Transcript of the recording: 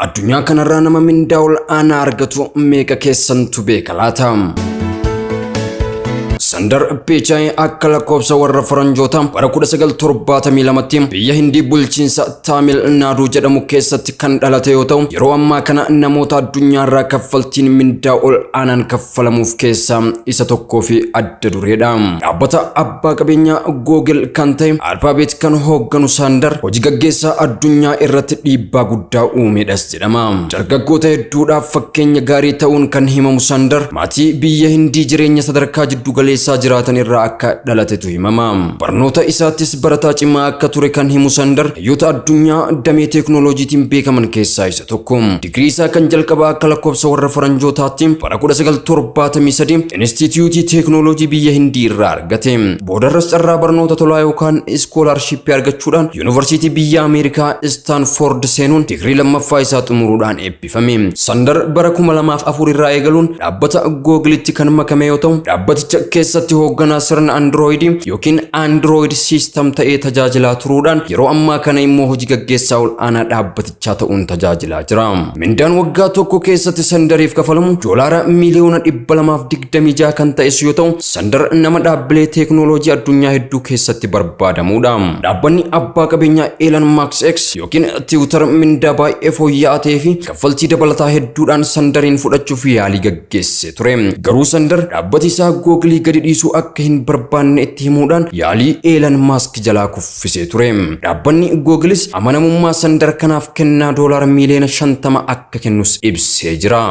Addunyaa kanarraa nama mindaa ol aanaa argatu meeqa keessantu beeka laata? Sandar Pichai akka lakkoofsa warra faranjoota bara 1972tti biyya Hindii bulchiinsa Taamil Naaduu jedhamu keessatti kan dhalate yoo ta'u, yeroo ammaa kana namoota addunyaarraa kaffaltiin mindaa ol aanaan kaffalamuuf keessaa isa tokkoo fi adda dureedha. Dhaabbata abbaa qabeenyaa Google kan ta'e Alphabet kan hoogganu Sandar hojii gaggeessaa addunyaa irratti dhiibbaa guddaa uumedhas jedhama. Dargaggoota hedduudhaaf fakkeenya gaarii ta'uun kan himamu Sandar maatii biyya Hindii jireenya sadarkaa jiddu galeessaa jiraatan irraa akka dhalatetu himama. Barnoota isaattis barataa cimaa akka ture kan himu Sandar hayyoota addunyaa damee teeknooloojiitiin beekaman keessaa isa tokko. Digirii isaa kan jalqabaa akka lakkoofsa warra faranjootaatti bara 1973 Inistituutii Teeknooloojii biyya Hindii irraa argate. Boodarras carraa barnoota tolaa yookaan iskoolaarshiippii argachuudhaan Yuunivarsiitii biyya Ameerikaa Istaanfoord seenuun digirii lammaffaa isaa xumuruudhaan eebbifame. Sandar bara 2004 irraa eegaluun dhaabbata Googilitti kan makame yoo ta'u, dhaabbaticha keessatti hoogganaa sirna Androoyidii yookiin Android System ta'ee tajaajilaa turuudhaan yeroo ammaa kana immoo hojii gaggeessaa ol aanaa dhaabbatichaa ta'uun tajaajilaa jira. Mindaan waggaa tokko keessatti Sandariif kafalamu $226,000,000 kan ta'es yoo ta'u, Sandar nama dhaabbilee teeknooloojii addunyaa hedduu keessatti barbaadamudha. Dhaabbanni abbaa qabeenyaa Elon Musk X yookiin Twitter mindaa baay'ee fooyya'aa ta'ee fi kaffaltii dabalataa hedduudhaan Sandariin fudhachuuf yaalii gaggeessee ture. Garuu Sandar dhaabbati isaa Googilii gadi dhiisuu akka hin barbaanne itti himuudhaan yaalii Elon Musk jalaa kuffisee ture. Dhaabbanni Googilis amanamummaa Sandar kanaaf kennaa $50,000,000 akka kennus ibsee jira.